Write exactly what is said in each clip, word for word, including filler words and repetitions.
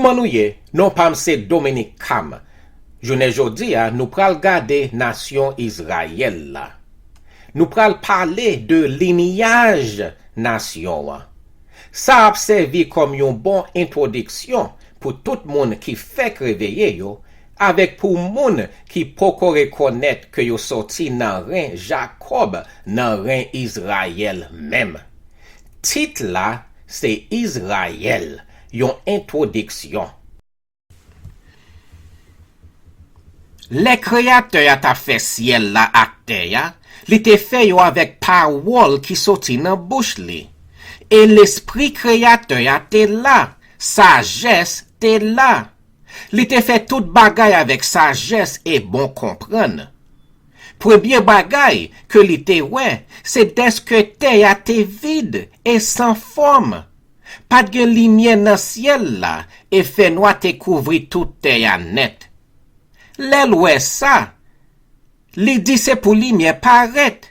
Kòman nou ye? Non pa m se Dominique Cam. Jounen jodi a, nou pral gade nasyon Izrayèl la. Nou pral pale de linyaj nasyon an. Sa ap sèvi kòm yon bon entwodiksyon pou tout moun ki fèk reveye yo, avèk pou moun ki poko rekonèt ke yo sòti nan ren Jakòb, nan ren Izrayèl menm. Tit la se Izrayèl, yon entwodiksyon. Lè Kreyatè a t ap fè syèl la ak tè a, li te fè yo avèk pawòl ki soti nan bouch li. E Lespri Kreyatè a te la, sajès te la. Li te fè tout bagay avèk sajès e bon konprann. Premye bagay ke li te wè, se dèske tè a te vid e san fòm. Pa t gen limyè nan syèl la, e fènwa te kouvri tout tè a nèt. Lè l wè sa, li di se pou limyè parèt,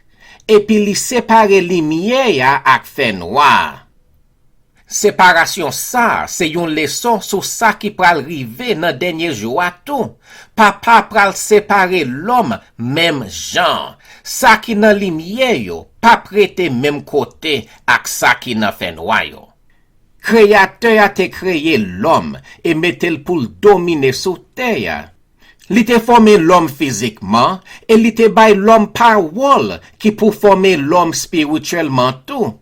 epi li separe limyè a ak fènwa a. Separasyon sa a se yon leson sou sa ki pral rive nan dènye jou a tou. Papa pral separe lòm menm jan. Sa ki nan limyè yo p ap rete menm kote ak sa ki nan fènwa yo. Kreyatè a te kreye lòm e mete l pou l domine sou tè a. Li te fòme lòm fizikman e li te bay lòm pawòl ki pou fòme lòm espirityèlman tou.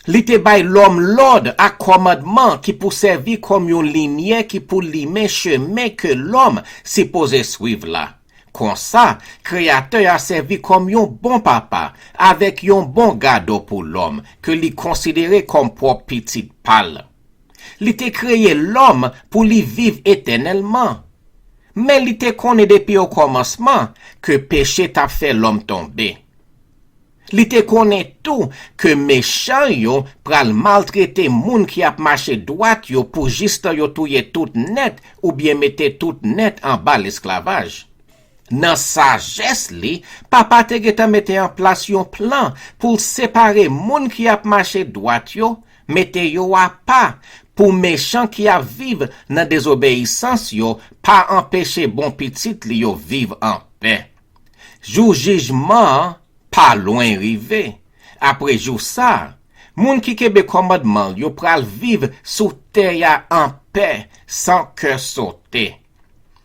Li te bay lòm lòd ak kòmandman ki pou sèvi kòm yon limyè ki pou limen chemen ke lòm sipoze swiv la. Konsa, Kreyatè a sèvi kòm yon bon papa, avèk yon bon gado pou lòm, ke li konsidere kòm pwòp pitit pa l. Li te kreye lòm pou li viv etènèlman. Men li te konnen depi okòmansman ke peche t ap fè lòm tonbe. Li te konnen tou ke mechan yo pral maltrete moun ki ap mache dwat yo pou jistan yo touye tout nèt oubyen mete tout nèt anba lesklavaj. Nan sajès li, Papa te gentan mete an plas yon plan pou l separe moun ki ap mache dwat yo, mete yo apa, pou mechan ki ap viv nan dezobeyisans yo pa anpeche bon pitit li yo viv anpè. Jou jijman an pa lwen rive. Apre jou sa a, moun ki kenbe kòmandman l yo pral viv sou tè a anpè, san kè sote.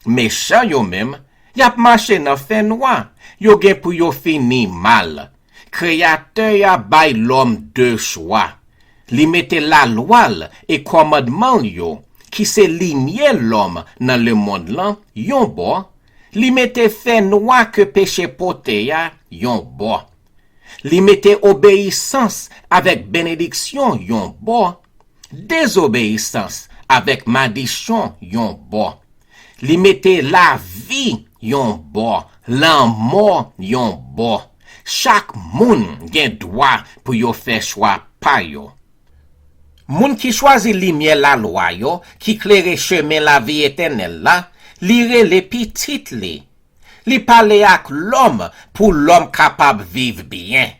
Mechan yo menm, y ap mache nan fènwa, yo gen pou yo fini mal. Kreyatè a bay lòm de chwa. Li mete lalwa l e kòmandman l yo, ki se limyè lòm nan lemonn lan, yon bò, li mete fènwa ke peche pote a, yon bò. Li mete obeyisans avèk benediksyon yon bò, dezobeyisans avèk madichon yon bò. Li mete lavi yon bò, lanmò yon bò. Chak moun gen dwa pou yo fè chwa pa yo. Moun ki chwazi limyè lalwa yo, ki klere chemen lavi etènèl la, li rele pitit li. Li pale ak lòm pou lòm kapab viv byen.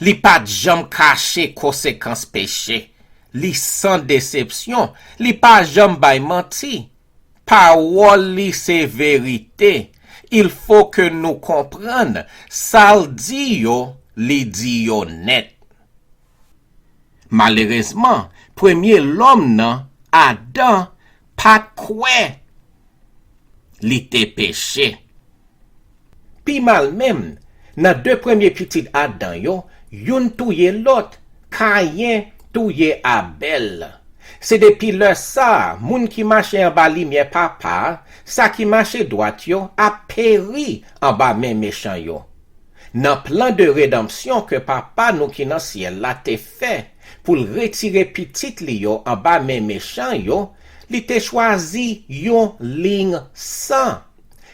Li pa t janm kache konsekans peche. Li san desepsyon. Li pa janm bay manti. Pawòl li se verite. Il faut que nou konprann sa l di yo, li di yo nèt. Malerezman, premye lòm nan, Adan, pa t kwè. Li te peche. Pi mal menm, nan de premye pitit Adan yo, youn touye lòt, Kayen touye Abèl. Se depi lè sa a, moun ki mache anba limyè Papa a, sa ki mache dwat yo, ap peri anba men mechan yo. Nan plan de redanmsyon ke Papa nou ki nan syèl la te fè pou l retire pitit li yo anba men mechan yo, li te chwazi yon liy san,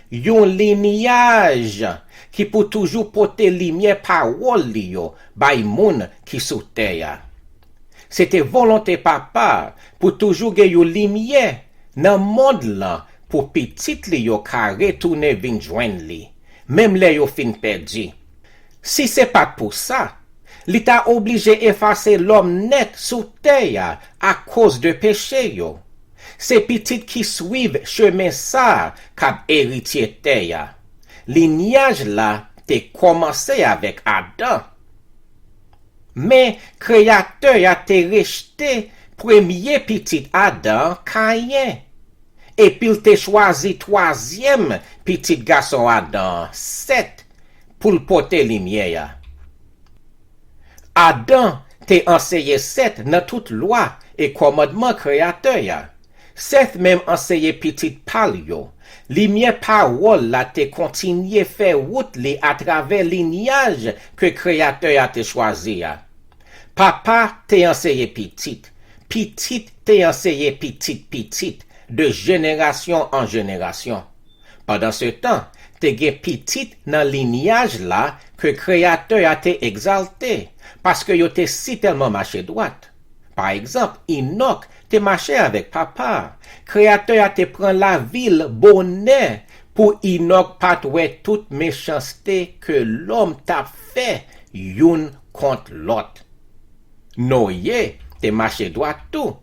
yon linyaj ki pou toujou pote limyè pawòl li yo bay moun ki sou tè a. Se te volonte Papa a pou toujou gen yon limyè nan mond lan pou pitit li yo ka retounen vin jwenn li, menm lè yo fin pèdi. Si se pa t pou sa, li ta oblije efase lòm nèt sou tè a akoz de peche yo. Se pitit ki swiv chemen sa a k ap eritye tè a. Linyaj la te kòmanse avèk Adan. Men, Kreyatè a te rejte premye pitit Adan an, Kayen, epi l te chwazi twazyèm pitit gason Adan an, Sèt, pou l pote limyè a. Adan te anseye Sèt nan tout lwa e kòmandman Kreyatè a. Sèt menm anseye pitit pa l yo. Limyè pawòl la te kontinye fè wout li atravè linyaj ke Kreyatè a te chwazi a. Papa te anseye pitit, pitit te anseye pitit pitit, de jenerasyon an jenerasyon. Pandansetan, te gen pitit nan linyaj la ke Kreyatè a te egzalte, paske yo te sitèlman mache dwat. Pa egzanp, Inòk te mache avèk Papa a. Kreyatè a te pran lavi l bonè pou Inòk pa t wè tout mechanste ke lòm t ap fè youn kont lòt. Noye te mache dwat tou.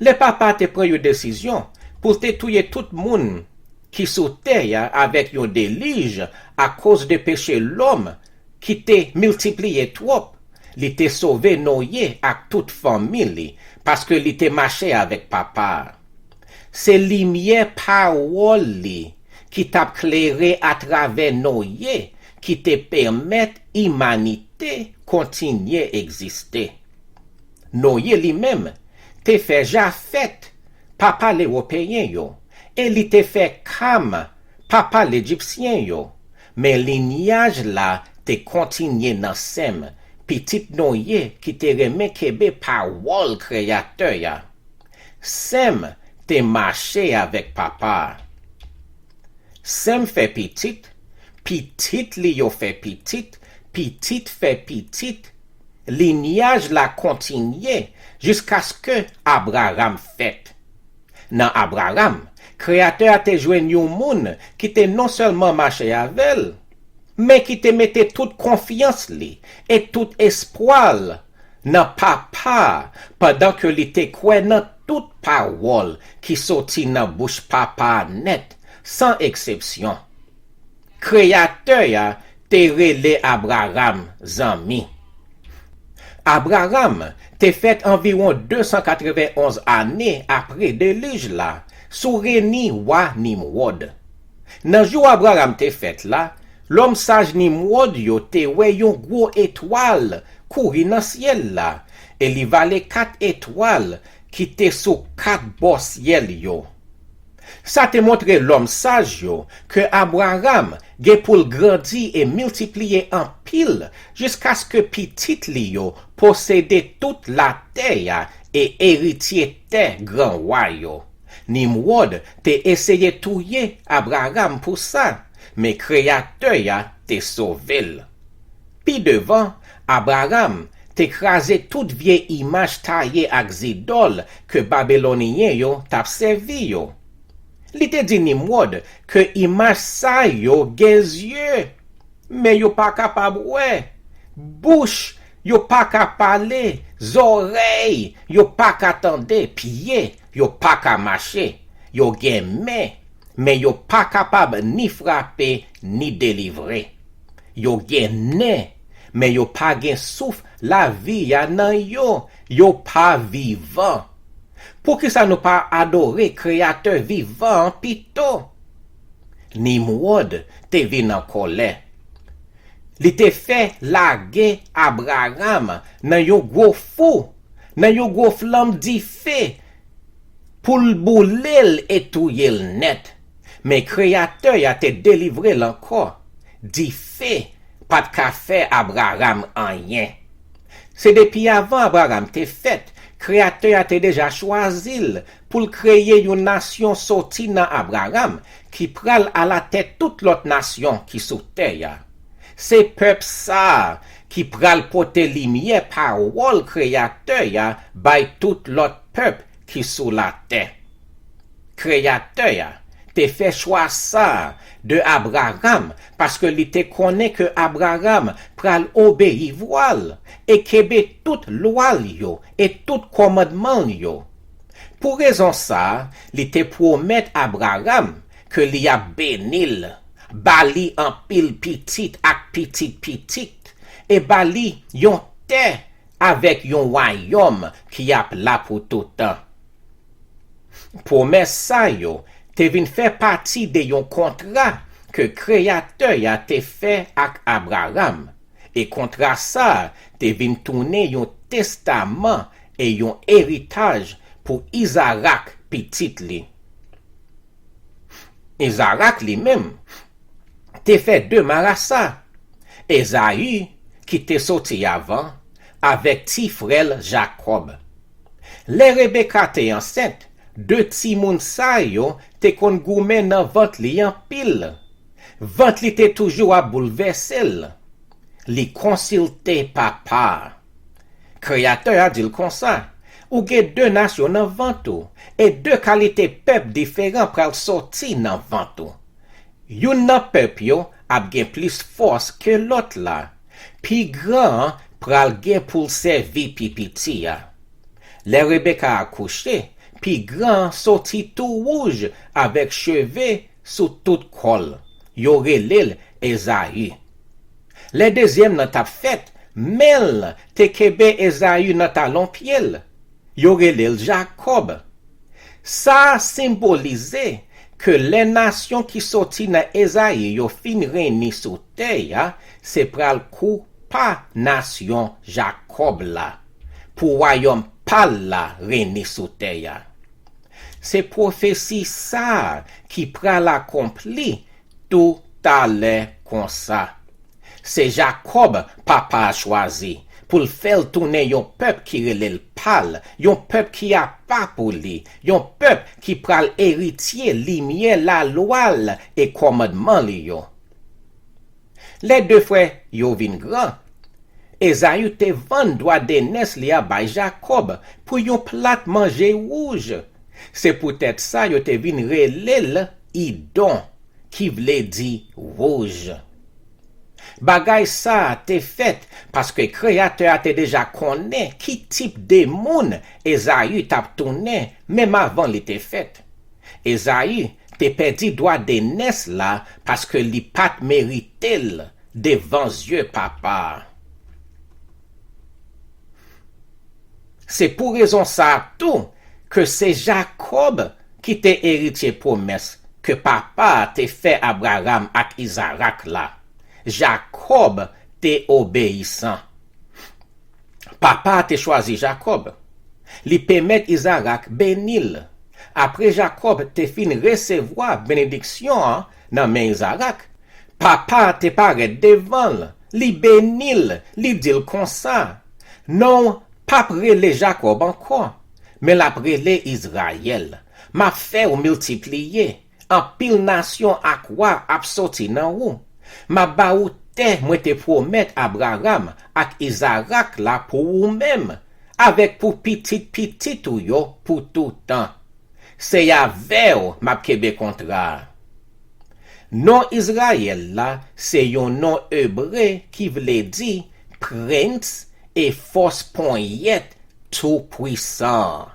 Lè Papa a te pran yon desizyon pou l te touye tout moun ki sou tè a avèk yon delij akoz de peche lòm ki te miltipliye twòp, li te sove Noye ak tout fanmi li, paske li te mache avèk Papa a. Se limyè pawòl li ki t ap klere atravè Noye ki te pèmèt imanite kontinye egziste. Noye li menm te fè Jafèt, papa Lewopeyen yo, e li te fè Kam, papa Lejipsyen yo. Men linyaj la te kontinye nan Sèm, pitit Noye ki te renmen kenbe pawòl Kreyatè a. Sèm te mache avèk Papa a. Sèm fè pitit, pitit li yo fè pitit, pitit fè pitit. Linyaj la kontinye jiskaske Abraram fèt. Nan Abraram, Kreyatè a te jwenn yon moun ki te non sèlman mache avè l, men ki te mete tout konfyans li e tout espwa l nan Papa a, pandan ke li te kwè nan tout pawòl ki soti nan bouch Papa a nèt, san eksepsyon. Kreyatè a te rele Abraram zanmi. Abraram te fèt anviwon de san katrevenn onz ane apre delij la, sou reni wa Nimwòd. Nan jou Abraram te fèt la, lòm saj Nimwòd yo te wè yon gwo etwal kouri nan syèl la, e li vale kat etwal ki te sou kat bò syèl yo. Sa te montre lòm saj yo ke Abraram gen pou l grandi e miltipliye anpil jiskaske pitit li yo posede tout latè a e eritye tè gran wa yo. Nimwòd te eseye touye Abraram pou sa, men Kreyatè a te sove l. Pi devan, Abraram te kraze tout vye imaj taye ak zidòl ke Babiloniyen yo t ap sèvi yo. Li te di Nimwòd ke imaj sa yo gen zye, men yo pa kapab wè, bouch, yo pa ka pale, zòrèy, yo pa ka tande, pye, yo pa ka mache, yo gen men, men yo pa kapab ni frape, ni delivre. Yo gen nen, men yo pa gen souf lavi a nan yo, yo pa vivan. Poukisa nou pa adore Kreyatè vivan an pito? Nimwòd te vin an kòlè. Li te fè lage Abraram nan yon gwo fou, nan yon gwo flanm dife, pou l boule l e touye l nèt. Men Kreyatè a te delivre l ankò. Dife pa t ka fè Abraram anyen. Se depi avan Abraram te fèt, Kreyatè a te deja chwazi l pou l kreye yon nasyon soti nan Abraram ki pral alatèt tout lòt nasyon ki sou tè a. Se pèp sa a ki pral pote limyè pawòl Kreyatè a bay tout lòt pèp ki sou latè. Kreyatè a te fè chwa sa a de Abraram paske li te konnen ke Abraram pral obeyi vwa l e kenbe tout lwa l yo e tout kòmandman l yo. Pou rezon sa a, li te pwomèt Abraram ke li ap beni l, ba li anpil pitit ak pitit pitit, e ba li yon tè avèk yon wayòm ki ap la pou toutan. Pwomès sa yo te vin fè pati de yon kontra ke Kreyatè a te fè ak Abraram, e kontra sa a te vin tounen yon testaman e yon eritaj pou Izarak, pitit li. Izarak li menm te fè de marasa, Ezayi, ki te soti avan, avèk ti frè l Jakòb. Lè Rebeka te ansent, de timoun sa yo te konn goumen nan vant li anpil. Vant li te toujou ap boulvèse l. Li konsilte Papa a. Kreyatè a di l konsa: Ou gen de nasyon nan vant ou, e de kalite pèp diferan pral soti nan vant ou. Youn nan pèp yo ap gen plis fòs ke lòt la. Pi gran an pral gen pou l sèvi pi piti a. Lè Rebeka akouche, pi gran an soti tou wouj avèk cheve sou tout kò l. Yo rele l Ezayi. Lè dezyèm nan t ap fèt, men l te kenbe Ezayi nan talon pye l. Yo rele l Jakòb. Sa a senbolize ke lè nasyon ki soti nan Ezayi yo fin reyini sou tè a, se pral kou pa nasyon Jakòb la, pou wayòm pa l la reyini sou tè a. Se pwofesi sa a ki pral akonpli toutalè konsa. Se Jakòb Papa a chwazi pou l fè l tounen yon pèp ki rele l pa l, yon pèp ki apa pou li, yon pèp ki pral eritye limyè lalwa l e kòmandman li yo. Lè de frè yo vin gran, Ezayi te vann dwa de nès li a bay Jakòb pou yon plat manje wouj. Se poutèt sa yo te vin rele l Idon, ki vle di wouj. Bagay sa a te fèt paske Kreyatè a te deja konnen ki tip de moun Ezayi t ap tounen menm avan li te fèt. Ezayi te pèdi dwa de nès la paske li pa t merite l devan zye Papa a. Se pou rezon sa a tou ke se Jakòb ki te eritye pwomès ke Papa a te fè Abraram ak Izarak la. Jakòb te obeyisan. Papa a te chwazi Jakòb. Li pèmèt Izarak beni l. Apre Jakòb te fin resevwa benediksyon an nan men Izarak, Papa a te parèt devan l, li beni l, li di l konsa: Non w p ap rele Jakòb ankò, men l ap rele Izrayèl. M ap fè w miltipliye, anpil nasyon ak wa ap soti nan ou. M ap ba ou tè mwen te pwomèt Abraram ak Izarak la pou ou menm, avèk pou pitit pitit ou yo pou toutan. Se avè w m ap kenbe kontra a. Non Izrayèl la se yon non ebre ki vle di Prens e Fòs Ponyèt Toupwisan an.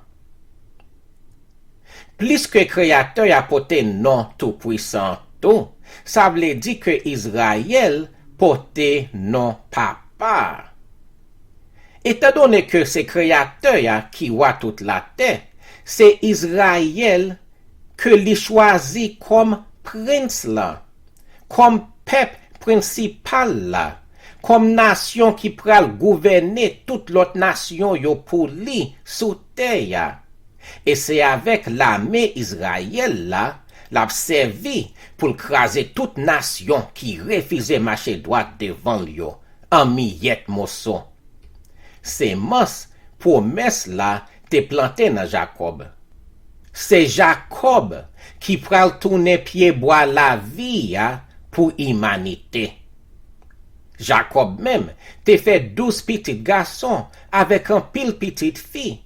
Pliske Kreyatè a pote non Toupwisan an tou, sa vle di ke Izrayèl pote non Papa a. Etandone ke se Kreyatè a ki wa tout latè, se Izrayèl ke li chwazi kòm prens lan, kòm pèp prensipal la, kòm nasyon ki pral gouvène tout lòt nasyon yo pou li sou tè a. E se avèk lame Izrayèl la l ap sèvi pou l kraze tout nasyon ki refize mache dwat devan l yo an miyèt moso. Semans pwomès la te plante nan Jakòb. Se Jakòb ki pral tounen pyebwa lavi a pou imanite. Jakòb menm te fè douz pitit gason avèk anpil pitit fi.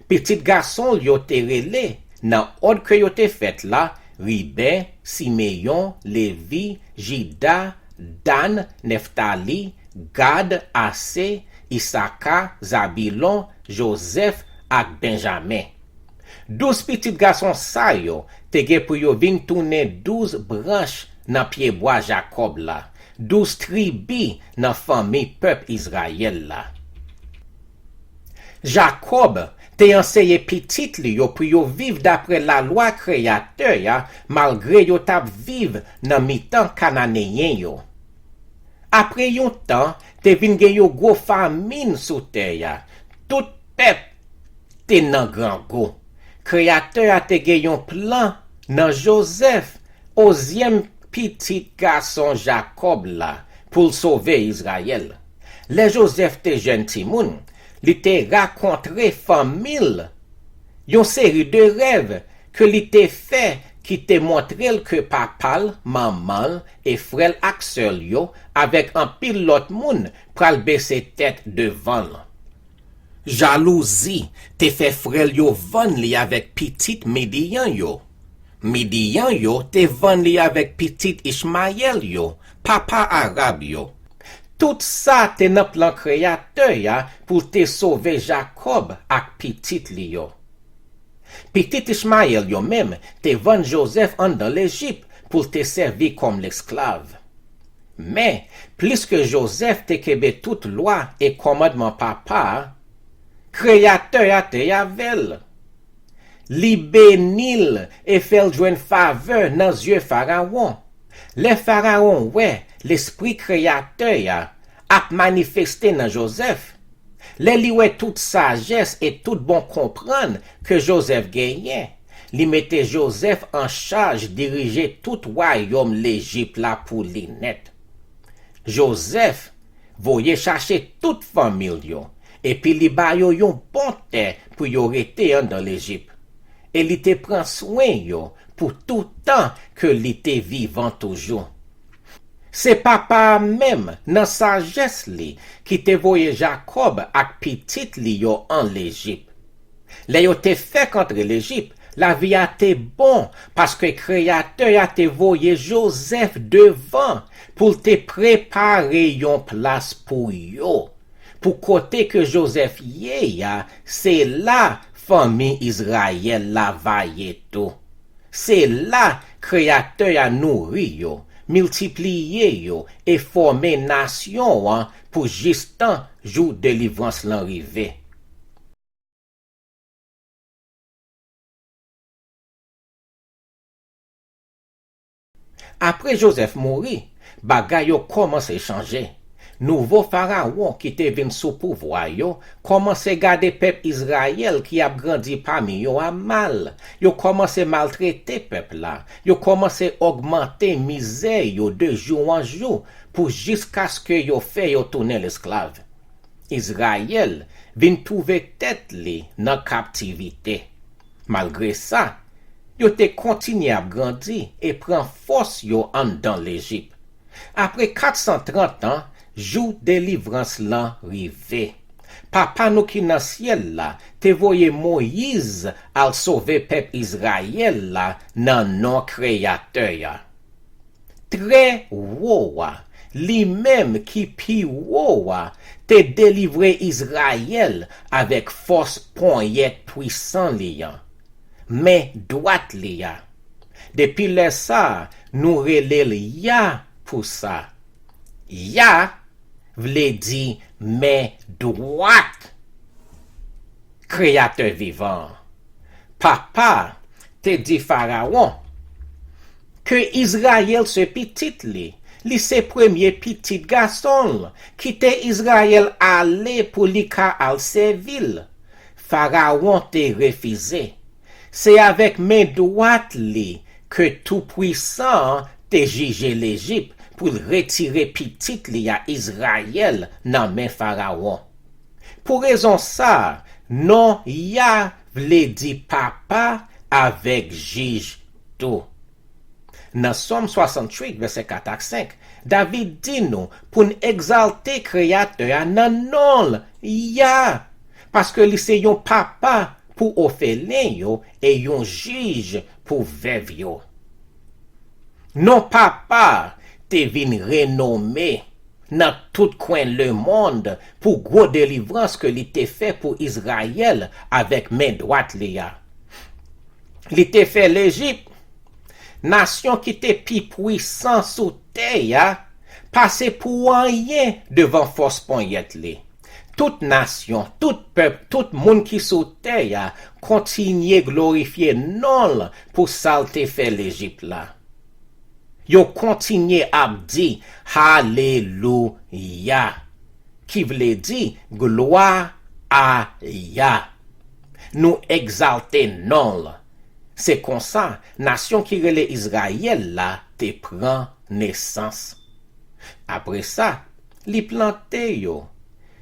Pitit gason l yo te rele, nan òd ke yo te fèt la, Riben, Simeyon, Levi, Jida, Dan, Neftali, Gad, Ase, Isaka, Zabilon, Jozèf ak Benjamen. Douz pitit gason sa yo te gen pou yo vin tounen douz branch nan pyebwa Jakòb la, douz tribi nan fanmi pèp Izrayèl la. Jakòb te anseye pitit li yo pou yo viv dapre lalwa Kreyatè a, malgre yo t ap viv nan mitan Kananeyen yo. Apre yon tan, te vin gen yon gwo famin sou tè a. Tout pèp te nan grangou. Kreyatè a te gen yon plan nan Jozèf, onzyèm pitit gason Jakòb la, pou l sove Izrayèl. Lè Jozèf te jèn timoun, li te rakontre fanmi l yon seri de rèv ke li te fè ki te montre l ke papa l, manman l e frè l ak sè l yo, avèk anpil lòt moun, pral bese tèt devan l. Jalouzi te fè frè l yo vann li avèk pitit Midiyan yo. Midiyan yo te vann li avèk pitit Ichmayèl yo, papa Arab yo. Tout sa te nan plan Kreyatè a pou l te sove Jakòb ak pitit li yo. Pitit Ichmayèl yo menm te vann Jozèf anndan Lejip pou l te sèvi kòm lesklav. Men, pliske Jozèf te kenbe tout lwa e kòmandman papa a, Kreyatè a te avè l. Li beni l e fè l jwenn favè nan zye Farawon. Lè Farawon wè Lespri Kreyatè a ap manifeste nan Jozèf, lè li wè tout sajès e tout bon konprann ke Jozèf genyen, li mete Jozèf an chaj dirije tout wayòm Lejip la pou li nèt. Jozèf voye chache tout fanmi l yo, epi li ba yo yon bon tè pou yo rete anndan Lejip. E li te pran swen yo pou tout tan ke li te vivan toujou. Se papa a menm, nan sajès li, ki te voye Jakòb ak pitit li yo an Lejip. Lè yo te fèk antre Lejip, lavi a te bon, paske Kreyatè a te voye Jozèf devan pou l te prepare yon plas pou yo. Pou kote ke Jozèf ye a, se la fanmi Izrayèl la va ye tou. Se la Kreyatè a nouri yo, miltipliye yo e fòme nasyon an pou jistan jou delivrans lan rive. Apre Jozèf mouri, bagay yo kòmanse chanje. Nouvo Farawon ki te vin sou pouvwa yo kòmanse gade pèp Izrayèl ki ap grandi pami yo a mal. Yo kòmanse maltrete pèp la. Yo kòmanse ogmante mizè yo de jou an jou pou jiskaske yo fè yo tounen lesklav. Izrayèl vin twouve tèt li nan kaptivite. Malgre sa, yo te kontinye ap grandi e pran fòs yo anndan Lejip. Apre kat san trant an, jou delivrans lan rive. Papa nou ki nan syèl la te voye Moyiz al sove pèp Izrayèl la nan non Kreyatè a. Trè Wo a, li menm ki pi wo a, te delivre Izrayèl avèk fòs ponyèt pwisan li an, men dwat li a. Depi lè sa a, nou rele l Ya pou sa. Ya vle di men dwat Kreyatè vivan an. Papa a te di Farawon ke Izrayèl se pitit li, li se premye pitit gason l. Kite Izrayèl ale pou li ka al sèvi l. Farawon te refize. Se avèk men dwat li ke Toupwisan an te jije Lejip pou l retire pitit li a Izrayèl nan men Farawon. Pou rezon sa a, non Ya vle di papa avèk jij tou. Nan Sòm swasanntuit, vèsè kat ak senk, David di nou pou n egzalte Kreyatè a nan non l, Ya, paske li se yon papa pou ofelen yo e yon jij pou vèv yo. Non papa a te vin renome nan tout kwen lemonn pou gwo delivrans ke li te fè pou Izrayèl avèk men dwat li a. Li te fè Lejip, nasyon ki te pi pwisan sou tè a, pase pou anyen devan fòs ponyèt li. Tout nasyon, tout pèp, tout moun ki sou tè a kontinye glorifye non l pou sa l te fè Lejip la. Yo kontinye ap di, Alelouya! Ki vle di, Glwa a Ya. Nou egzalte non l. Se konsa, nasyon ki rele Izrayèl la te pran nesans. Apre sa, li plante yo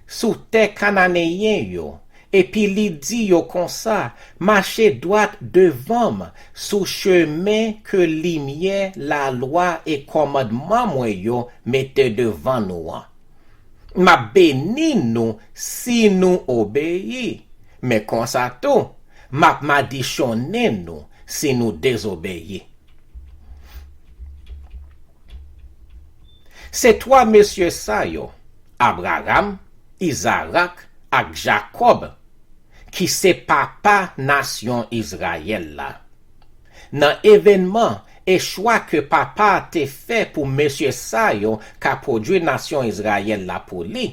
sou tè Kananeyen yo, epi li di yo konsa, Mache dwat devan m sou chemen ke limyè lalwa e kòmandman mwen yo mete devan nou an. M ap beni nou si nou obeyi, men konsa tou, m ap madichonnen nou si nou dezobeyi. Se twa mesye sa yo, Abraram, Izarak ak Jakòb, ki se papa nasyon Izrayèl la. Nan evènman e chwa ke Papa a te fè pou mesye sa yo ka pwodui nasyon Izrayèl la pou li,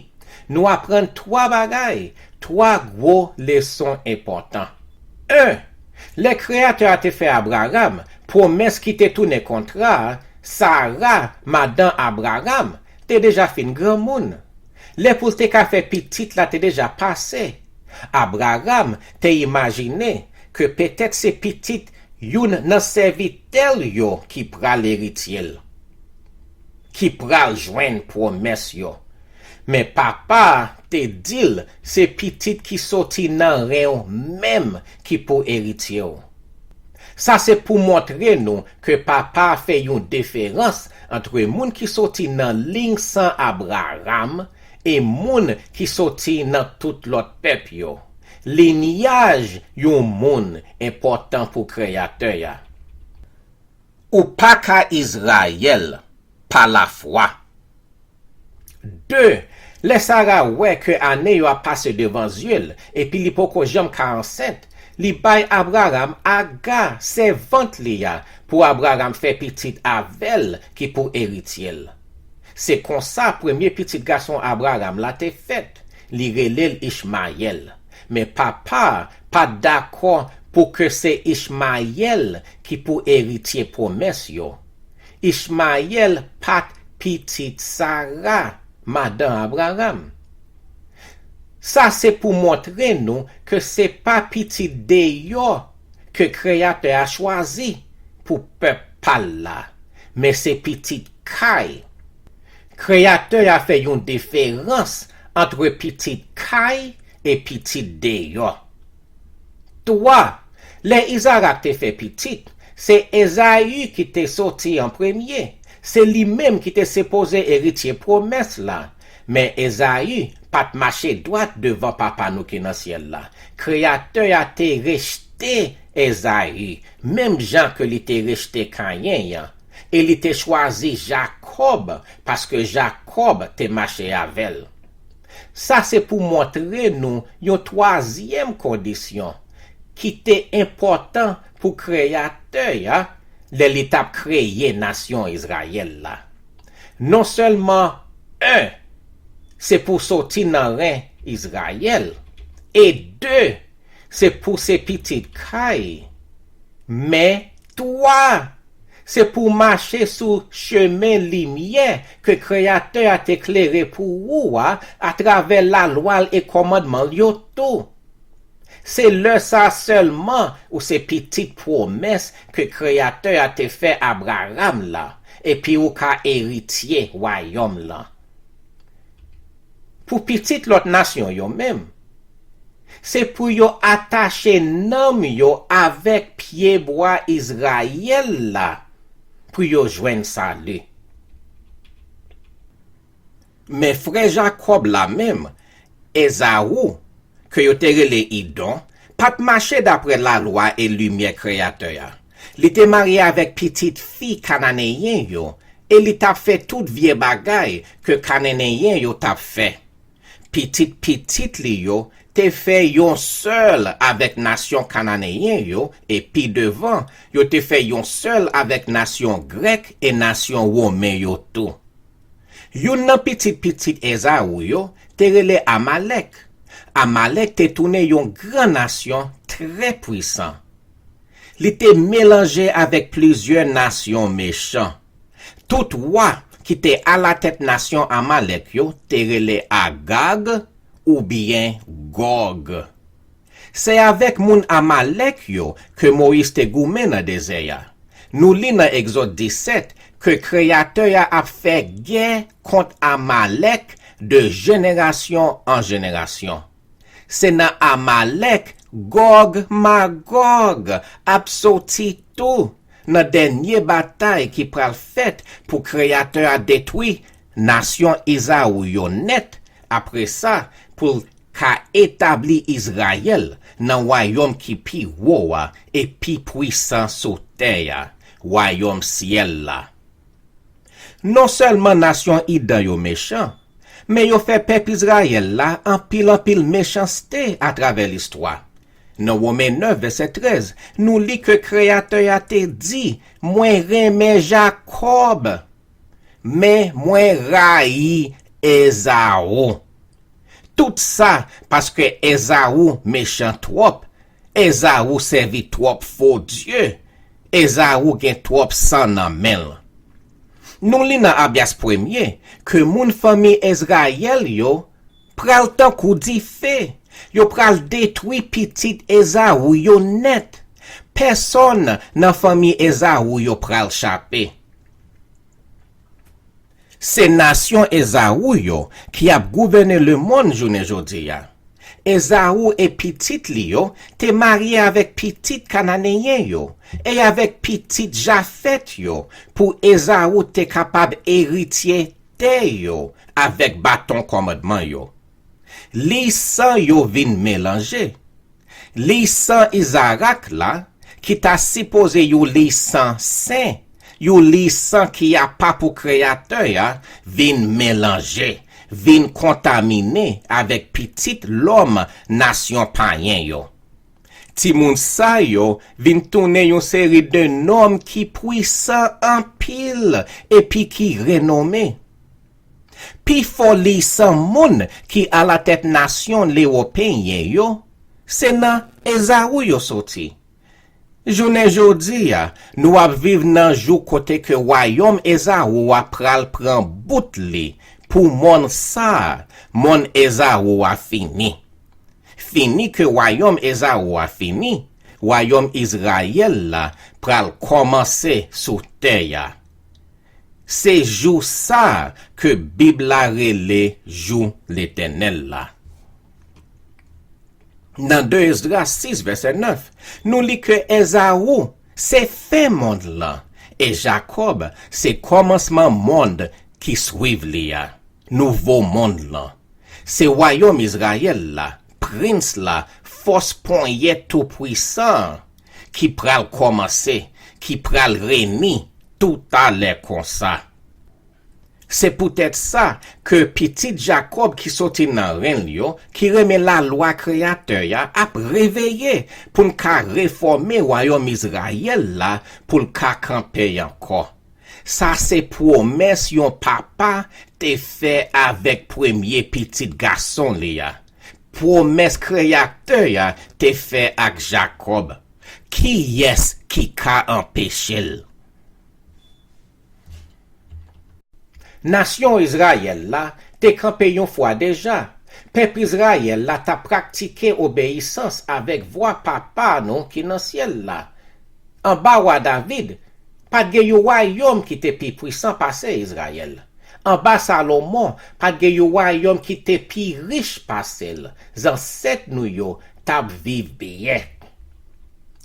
nou aprann twa bagay, twa gwo leson enpòtan. En, lè Kreyatè a te fè Abraram pwomès ki te tounen kontra a, Sara, madan Abraram, te deja fin granmoun. Lè pou l te ka fè pitit la te deja pase. Abraram te imajine ke petèt se pitit youn nan sèvitè l yo ki pral eritye l, ki pral jwenn pwomès yo. Men Papa a te di l se pitit ki soti nan ren w menm ki pou eritye w. Sa se pou montre nou ke Papa a fè yon diferans ant moun ki soti nan liy san Abraram e moun ki soti nan tout lòt pèp yo. Linyaj yon moun enpòtan pou Kreyatè a. Ou pa ka Izrayèl pa lafwa. De, lè Sara wè ke ane yo ap pase devan zye l epi li poko janm ka ansent, li bay Abraram Aga, sèvant li a, pou Abraram fè pitit avè l ki pou eritye l. Se konsa premye pitit gason Abraram la te fèt. Li rele l Ichmayèl. Men Papa a pa t dakò pou ke se Ichmayèl ki pou eritye pwomès yo. Ichmayèl pa t pitit Sara, madan Abraram. Sa se pou montre nou ke se pa pitit deyò ke Kreyatè a chwazi pou pèp pa l la, men se pitit kay. Kreyatè a fè yon diferans ant pitit kay e pitit deyò. Twa, lè Izarak te fè pitit, se Ezayi ki te soti an premye. Se li menm ki te sipoze eritye pwomès la. Men Ezayi pa t mache dwat devan Papa nou ki nan syèl la. Kreyatè a te rejte Ezayi, menm jan ke li te rejte Kayen an, e li te chwazi Jakòb, paske Jakòb te mache avè l. Sa se pou montre nou yon twazyèm kondisyon ki te enpòtan pou Kreyatè a lè li t ap kreye nasyon Izrayèl la. Non sèlman, en, se pou soti nan ren Izrayèl, e de, se pou se pitit kay, men twa, se pou w mache sou chemen limyè ke Kreyatè a te klere pou ou a atravè lalwa l e kòmandman l yo tou. Se lè sa a sèlman ou se pitit pwomès ke Kreyatè a te fè Abraram la, epi ou ka eritye wayòm lan. Pou pitit lòt nasyon yo menm, se pou yo atache nanm yo avèk pyebwa Izrayèl la pou yo jwenn sali. Men frè Jakòb la menm, Ezaou, ke yo te rele Idon, pa t mache dapre lalwa e limyè Kreyatè a. Li te marye avèk pitit fi Kananeyen yo, e li t ap fè tout vye bagay ke Kananeyen yo t ap fè. Pitit pitit li yo te fè yon sèl avèk nasyon kananeyen yo, e pi devan, yo te fè yon sèl avèk nasyon grèk e nasyon women yo tou. Youn nan pitit pitit Ezawu yo te rele Amalèk. Amalèk te tounen yon gran nasyon trè pwisan. Li te melanje avèk plizyè nasyon mechan. Tout wa ki te alatèt nasyon Amalèk yo te rele Agag oubyen Gòg. Se avèk moun Amalèk yo ke Moyiz te goumen nan dezè a. Nou li nan Egzòd disèt ke Kreyatè a ap fè gè kont Amalèk de jenerasyon an jenerasyon. Se nan Amalèk Gòg Magòg ap soti tou nan dènye batay ki pral fèt pou Kreyatè a detwi nasyon Ezawu yo nèt, apre sa, pou l ka etabli Izrayèl nan wayòm ki pi wo a e pi pwisan sou tè a, wayòm syèl la. Non sèlman nasyon idan yo mechan, men yo fè pèp Izrayèl la anpil anpil mechanste atravè listwa. Nan Women nèf, vèsè trèz, nou li ke Kreyatè a te di, "Mwen renmen Jakòb, men mwen rayi Ezawu." Tout sa paske Ezawu mechan twòp, Ezawu sèvi twòp fo dye, Ezawu gen twòp san nan men l. Nou li nan Abyas premye ke moun fanmi Izrayèl yo pral tankou dife, yo pral detwi pitit Ezawu yo nèt. Pèsonn nan fanmi Ezawu yo pral chape. Se nasyon Ezawu yo ki ap gouvène lemonn jounen jodi a. Ezawu e pitit li yo te marye avèk pitit Kananeyen yo e avèk pitit Jafèt yo pou Ezawu te kapab eritye tè yo avèk baton kòmandman yo. Liy san yo vin melanje. Liy san Izarak la, ki ta sipoze yon liy san sen, yon liy san ki apa pou Kreyatè a, vin melanje, vin kontamine avèk pitit lòm nasyon payen yo. Timoun sa yo vin tounen yon seri de nonm ki pwisan anpil epi ki renome. Pifò liy san moun ki alatèt nasyon lewopeyen yo, se nan Ezawu yo soti. Jounen jodi a, nou ap viv nan jou kote ke wayòm Ezawu a pral pran bout li pou monn sa a, monn Ezawu a fini. Fini ke wayòm Ezawu a fini, wayòm Izrayèl la pral kòmanse sou tè a. Se jou sa a ke Bib la rele jou Letènèl la. Nan de Esdras sis, vèsè nèf, nou li ke Ezawu se fen monn lan, e Jakòb se kòmansman monn ki swiv li a, nouvo monn lan. Se wayòm Izrayèl la, prens la, fòs ponyèt Toupwisan an, ki pral kòmanse, ki pral reni toutalè konsa. Se poutèt sa ke pitit Jakòb ki soti nan ren l yo, ki renmen lalwa Kreyatè a, ap reveye pou n ka refòme wayòm Izrayèl la pou l ka kanpe ankò. Sa se pwomès yon papa te fè avèk premye pitit gason li a. Pwomès Kreyatè a te fè ak Jakòb. Kiyès ki ka anpeche l? Nasyon Izrayèl la te kanpe yon fwa deja. Pèp Izrayèl la t ap praktike obeyisans avèk vwa Papa nou ki nan syèl la. Anba wa David, pa t gen yon wayòm ki te pi pwisan pase Izrayèl. Anba Salomon, pa t gen yon wayòm ki te pi rich pase l. Zansèt nou yo t ap viv byen.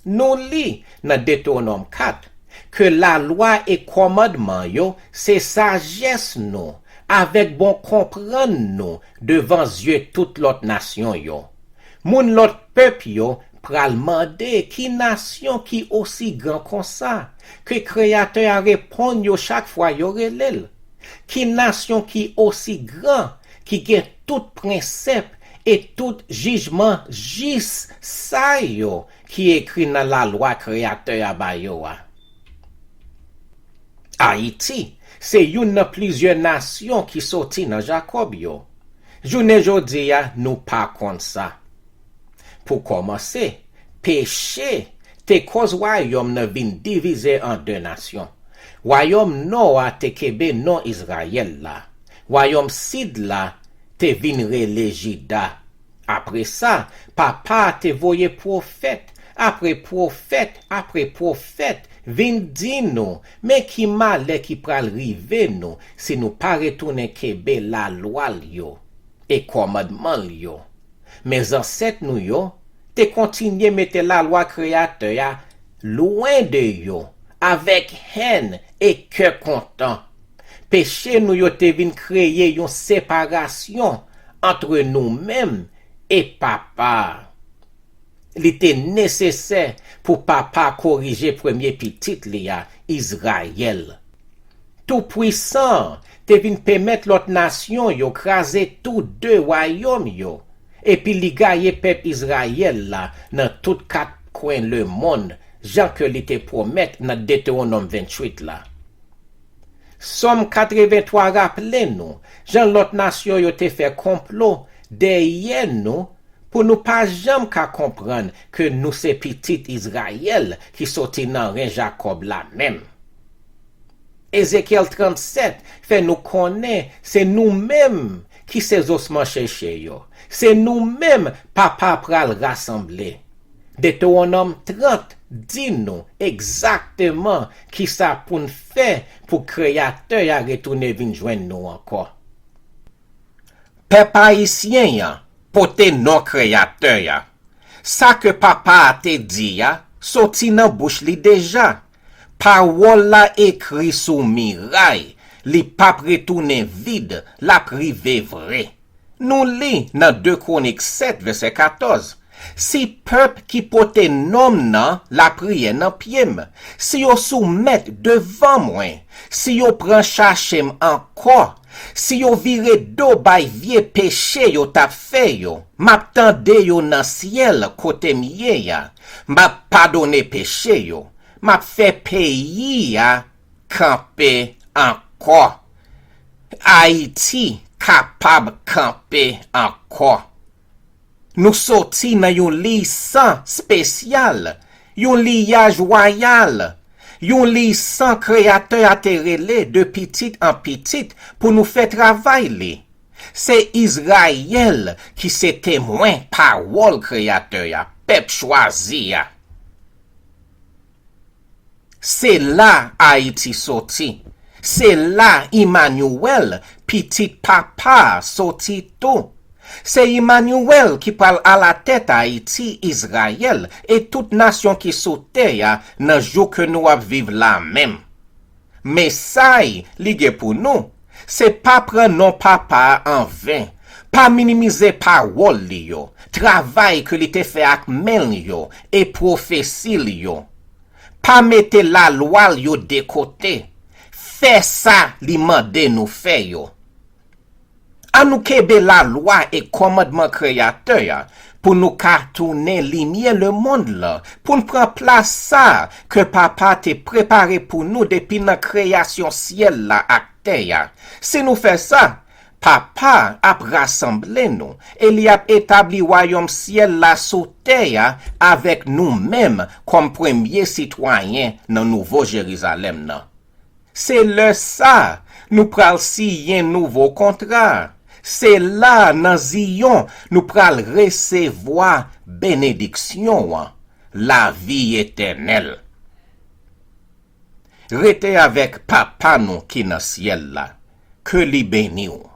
Nou li nan Detewonòm kat ke lalwa e kòmandman yo se sajès nou avèk bon konprann nou devan zye tout lòt nasyon yo. Moun lòt pèp yo pral mande ki nasyon ki osi gran konsa, ke Kreyatè a reponn yo chak fwa yo rele l. Ki nasyon ki osi gran, ki gen tout prensèp e tout jijman jis sa yo ki ekri nan lalwa Kreyatè a ba yo a. Ayiti se youn nan plizyè nasyon ki soti nan Jakòb yo. Jounen jodi a, nou pa konn sa. Pou kòmanse, peche te kòz wayòm nan vin divize an de nasyon. Wayòm nò a te kenbe non Izrayèl la. Wayòm sid la te vin rele Jida. Apre sa, Papa a te voye pwofèt apre pwofèt apre pwofèt vin di nou men ki malè ki pral rive nou si nou pa retounen kenbe lalwa l yo e kòmandman l yo. Men zansèt nou yo te kontinye mete lalwa Kreyatè a lwen de yo avèk hèn e kè kontan. Peche nou yo te vin kreye yon separasyon ant nou menm e Papa a. Li te nesesè pou Papa korije premye pitit li a, Izrayèl. Toupwisan an te vin pèmèt lòt nasyon yo kraze tou de wayòm yo, epi li gaye pèp Izrayèl la nan tout kat kwen lemonn, jan ke li te pwomèt nan Detewonòm venntuit la. Sòm katrevenntwa raple nou jan lòt nasyon yo te fè konplo dèyè nou pou nou pa janm ka konprann ke nou se pitit Izrayèl ki soti nan ren Jakòb la menm. Ezekyèl trannsèt fè nou konnen se nou menm ki se zosman cheche yo. Se nou menm Papa pral rasanble. Detewonòm trant di nou egzakteman kisa pou n fè pou Kreyatè a retounen vin jwenn nou ankò. Pèp ayisyen an pote non Kreyatè a. Sa ke Papa a te di a soti nan bouch li deja. Pawòl la ekri sou miray, li p ap retounen vid, l ap rive vre. Nou li nan de Kwonik sèt vèsè katòz, si pèp ki pote non m nan lapriyè nan pye m, si yo soumèt devan mwen, si yo pran chache m ankò, si yo vire do bay vye peche yo t ap fè yo, m ap tande yo nan syèl kote m ye a, m ap padone peche yo, m ap fè peyi a kanpe ankò. Ayiti kapab kanpe ankò. Nou soti nan yon liy san espesyal, yon liyaj wayal, yon liy san Kreyatè a te rele de pitit an pitit pou nou fè travay li. Se Izrayèl ki se temwen pawòl Kreyatè a, pèp chwazi a. Se la Ayiti soti. Se la Imanyuwèl, pitit Papa a, soti tou. Se Imanyuwèl ki pral alatèt Ayiti, Izrayèl e tout nasyon ki sou tè a nan jou ke nou ap viv la menm. Mesay li gen pou nou, se pa pran non Papa a anven, pa minimize pawòl li yo, travay ke li te fè ak men l yo e pwofesi l yo. Pa mete lalwa l yo de kote. Fè sa li mande nou fè yo. Ann nou kenbe lalwa e kòmandman Kreyatè a pou nou ka tounen limyè lemonn lan, pou n pran plas sa ke Papa te prepare pou nou depi nan kreyasyon syèl la ak tè a. Si nou fè sa, Papa ap rasanble nou e li ap etabli wayòm syèl la sou tè a avèk nou menm kòm premye sitwayen nan Nouvo Jerizalèm nan. Se lè sa nou pral siyen nouvo kontra. Se la nan Ziyon nou pral resevwa benediksyon an, lavi etènèl. Rete avèk Papa nou ki nan syèl la. Ke li beni w.